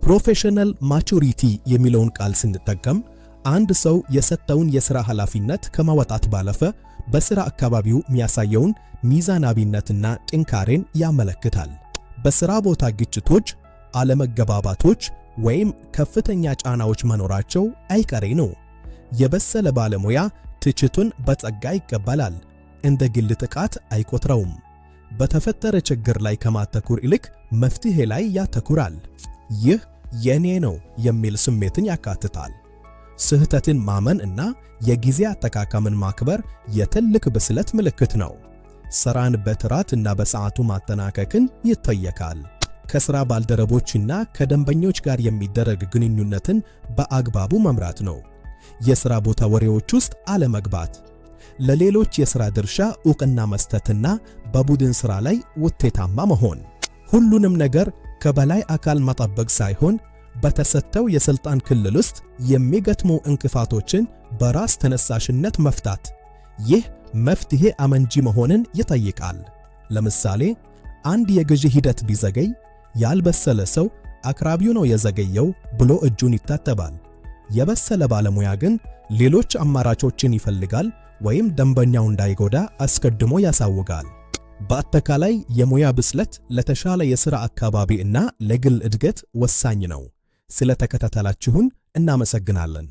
Professional maturity የሚለውን ቃል ስንጠቀም አንድ ሰው የሰጠውን የሥራ ኃላፊነት ከማወጣት ባለፈ በሥራ አካባቢው የሚያሳየውን ሚዛናዊነትና ጥንካሬን ያመለክታል። በሥራ ቦታ ግጭቶች፣ አለመግባባቶች ወይም ከፍተኛ ጫናዎች መኖራቸው አይቀሬ ነው። የበሰለ ባለሙያ ትችቱን በጸጋ ይቀበላል፣ እንደ ግል ጥቃት አይቆጥረውም። በተፈጠረ ችግር ላይ ከማተኮር ይልቅ መፍትሄ ላይ ያተኩራል። ይህ የኔ ነው የሚል ስሜትን ያካትታል። ስህተትን ማመን እና የጊዜ አጠቃቀምን ማክበር የትልቅ ብስለት ምልክት ነው። ሥራን በጥራት እና በሰዓቱ ማጠናቀቅን ይጠይቃል። ከሥራ ባልደረቦችና ከደንበኞች ጋር የሚደረግ ግንኙነትን በአግባቡ መምራት ነው። የሥራ ቦታ ወሬዎች ውስጥ አለመግባት፣ ለሌሎች የሥራ ድርሻ ዕውቅና መስጠትና በቡድን ሥራ ላይ ውጤታማ መሆን። ሁሉንም ነገር ከበላይ አካል መጠበቅ ሳይሆን በተሰጠው የሥልጣን ክልል ውስጥ የሚገጥሙ እንቅፋቶችን በራስ ተነሳሽነት መፍታት። ይህ መፍትሄ አመንጂ መሆንን ይጠይቃል። ለምሳሌ፣ አንድ የግዢ ሂደት ቢዘገይ ያልበሰለ ሰው አቅራቢው ነው የዘገየው ብሎ እጁን ይታጠባል። የበሰለ ባለሙያ ግን ሌሎች አማራጮችን ይፈልጋል ወይም ደንበኛው እንዳይጎዳ አስቀድሞ ያሳውቃል። በአጠቃላይ የሙያ ብስለት ለተሻለ የሥራ አካባቢ እና ለግል እድገት ወሳኝ ነው። ስለተከታተላችሁን እናመሰግናለን።